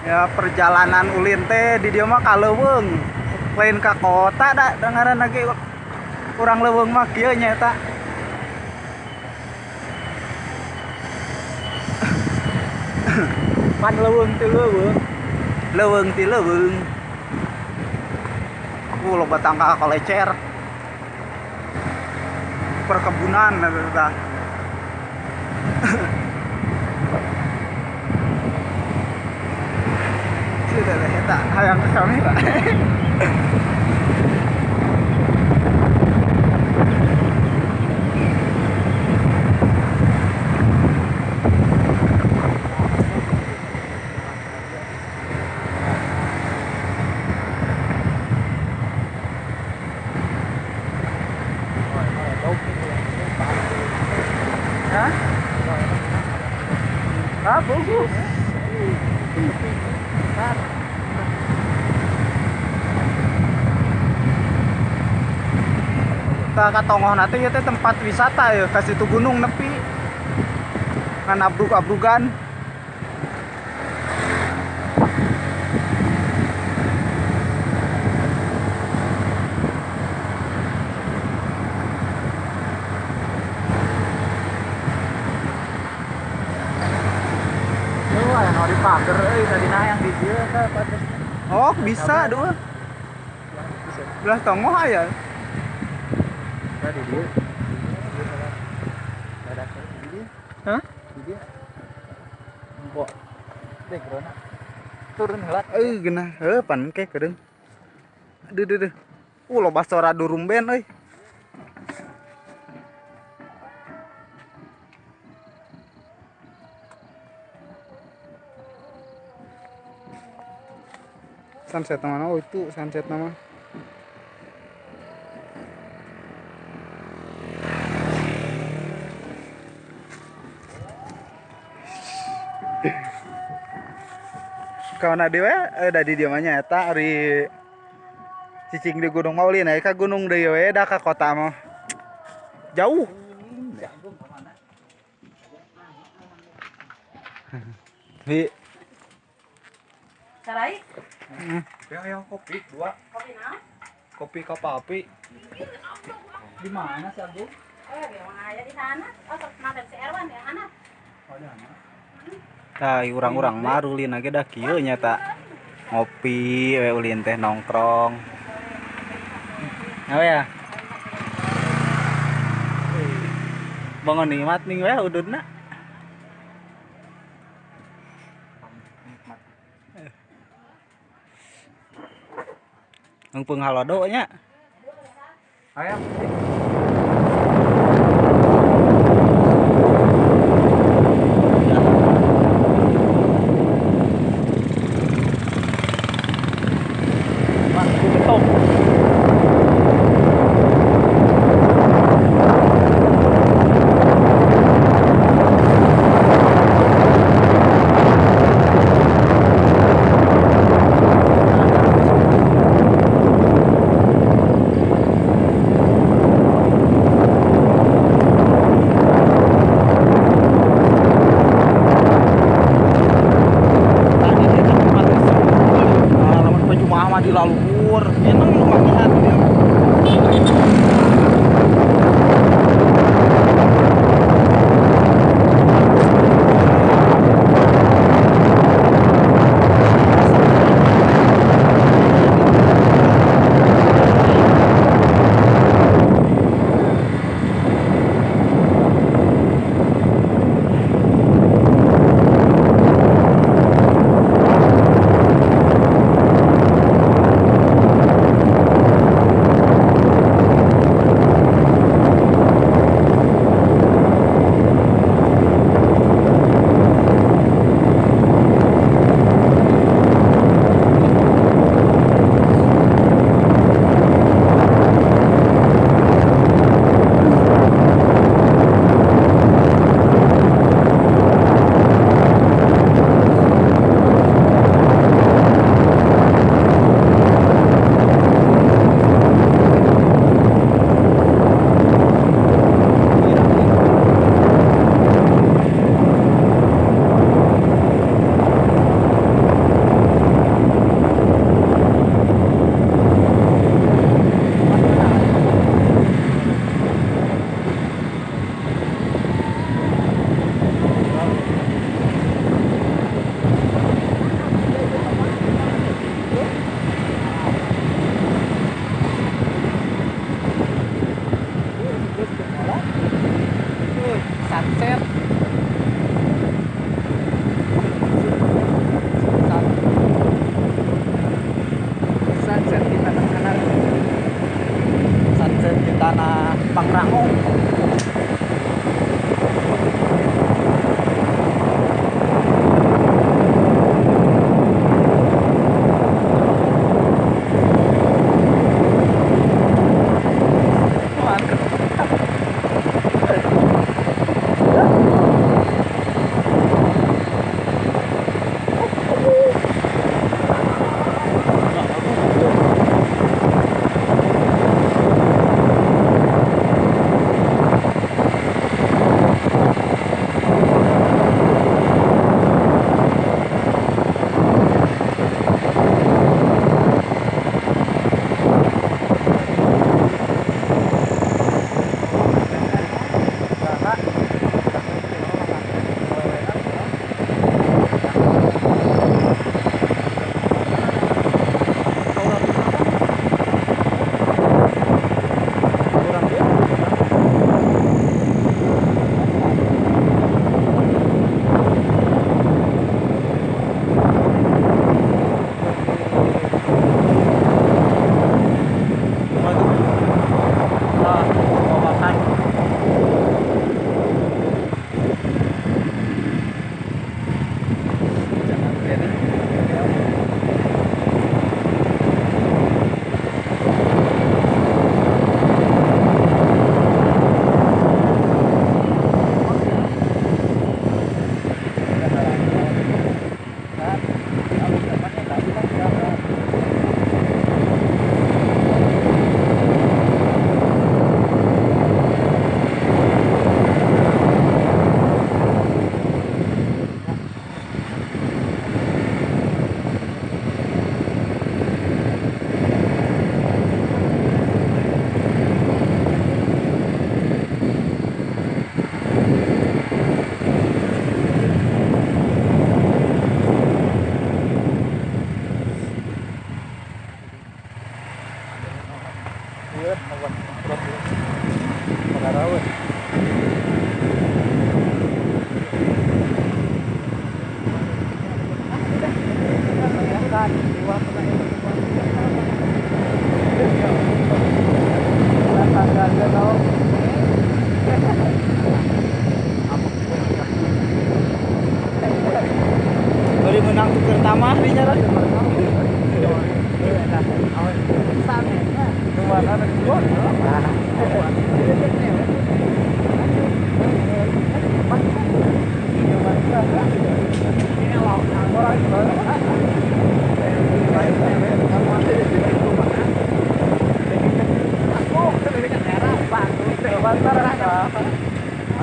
Ya perjalanan ulin teh di dieu mah ka leuweung. Lain ka kota da ngaranna ge urang leuweung mah kieu nya eta. Pan leuweung ti leuweung. Leuweung ti leuweung. Loba tangka kolecer. Perkebunan eta. Sudah eta hayang ke kamera. Hah? Ah, bagus. Ka tongoh nanti ya teh tempat wisata ya, ka situ gunung nepi. Ngan abrug-abrugan. Di pagar euy tadi nah yang di dieu teh patasna. Oh, bisa dua. Belah tongoh aya. Tadi dieu. Ada di dieu. Hah? Di dieu. Mbok. Background. Turun heula. Euy geunah heuh pan ke keudeung. Aduh duh duh. Loba sora drum band euy. Sunset mana? Oh itu sunset nama. Kawana dewe da di dieu mah nya eta ari cicing di Gunung Maulin aya ka gunung deui we da ka kota mah. Jauh. Di Sarai? Ya, kopi dua. Kopi naon? Kopi Kapapi. Di mana sih Agung? Eh, aya di sana. Oh, makan si Erwan ya, anak. Oh, di sana. Tah, urang-urang mah ulin ge da kieu nya ta. Ngopi we ulin teh nongkrong. Nah ya. Bangun nikmat ning we ududna. Ngpeung halodo nya. Aya. Di laluhur, emang lu makan dia. Iya, apa? Bari menang tuker tamah di nya.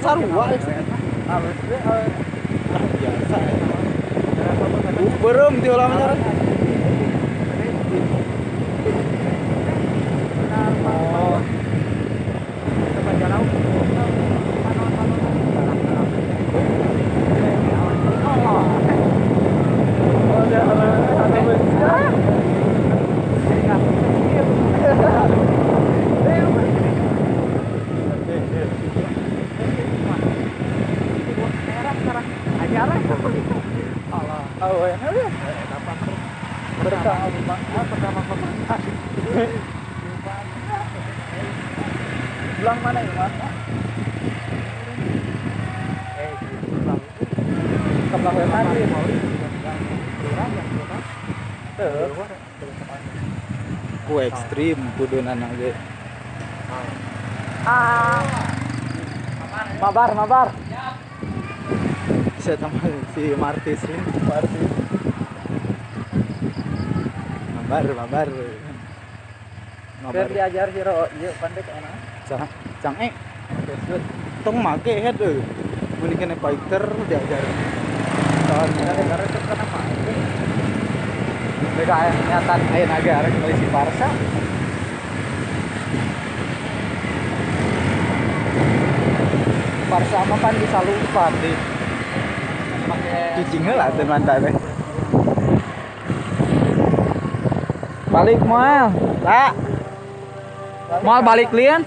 Sarua biasa. Berem ti ulah mah. Belang mana ya, Mas? Kebelang tadi. Ku ekstrim kudu nana ge. Ah. Mabar, mabar. Saya sama si Martis ini, Martis. Mabar, mabar. Biar diajar hero, ieu pandai ke mana? Cang, cang eh. Tong make head euy. Mun kena fighter diajar. Soalnya negara itu kena make. Mereka aya niatan aya naga arek meuli si Parsa. Parsa mah pan bisa lompat di. Cicing heula teu mantap teh. Balik moal. Lah. Moal balik lian.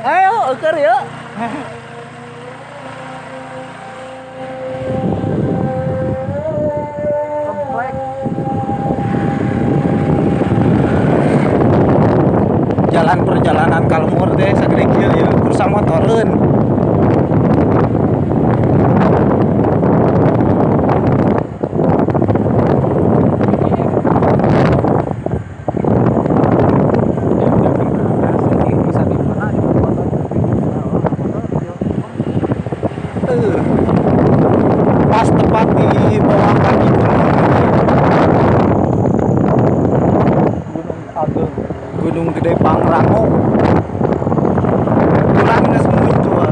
Ayo, eukeun yeuh. Komplek. Jalan perjalanan ka lembur teh sagede kieu ieu, kursa motoreun. Pas tepat di bawah kaki Gunung Agung, Gunung Gede Pangrango. Kurang geus muncul.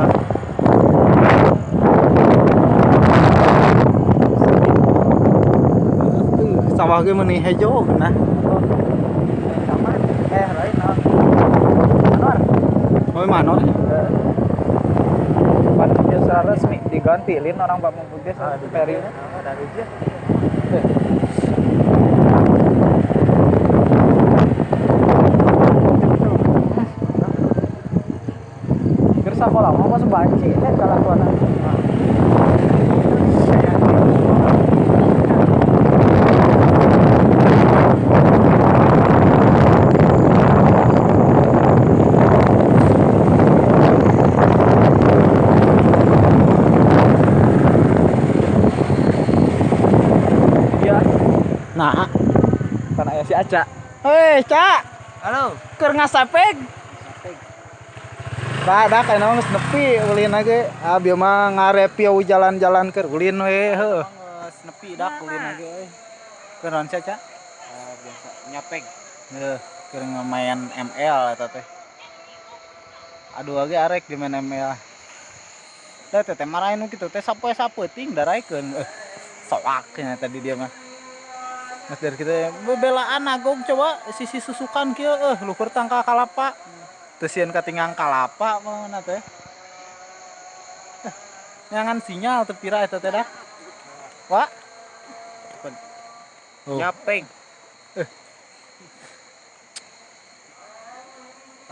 Sawah ge meuni hejo geunah. Sama lain naon? Manor. Oh, manor. Secara resmi diganti lin orang Pak Mumpung desa Peri dari dia. Keur sakola mah mah banci teh kalakuan. Nah, kan aya si Aca. Hei, Ca. Halo. Keur ngasapeg. Bah, dah kana geus nepi ulin ge. Ah, bieu mah ngarepieu jalan-jalan keur ulin we heuh. Geus nepi dak ulin ge euy. Keur naon sia, Ca? Biasa nyapeg. Heuh, keur ngamain ML eta teh. Aduh ge arek di main ML. Teh teh marahin nu kitu teh sapoe sapeuting daraekeun. Soak nya tadi dia mah. Mas dari kita bebelaan Agung coba sisi susukan kieu luhur tangkal kalapa. Teu sieun katingang kalapa mana teh. Nyangan sinyal teu pira eta teh dah. Wah. Oh. Nyapeng.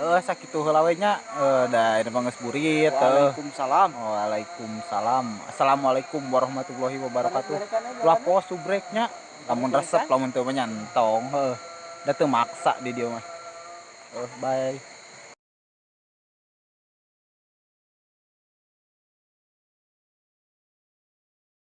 Heeh, sakitu heula we nya. Da ieu mah geus burit heuh. Waalaikumsalam. Waalaikumsalam. Assalamualaikum warahmatullahi wabarakatuh. Ulah poho subrek nya. Lamun resep, lamun teu mah nya entong heuh. Da teu maksa di dieu mah. Bye.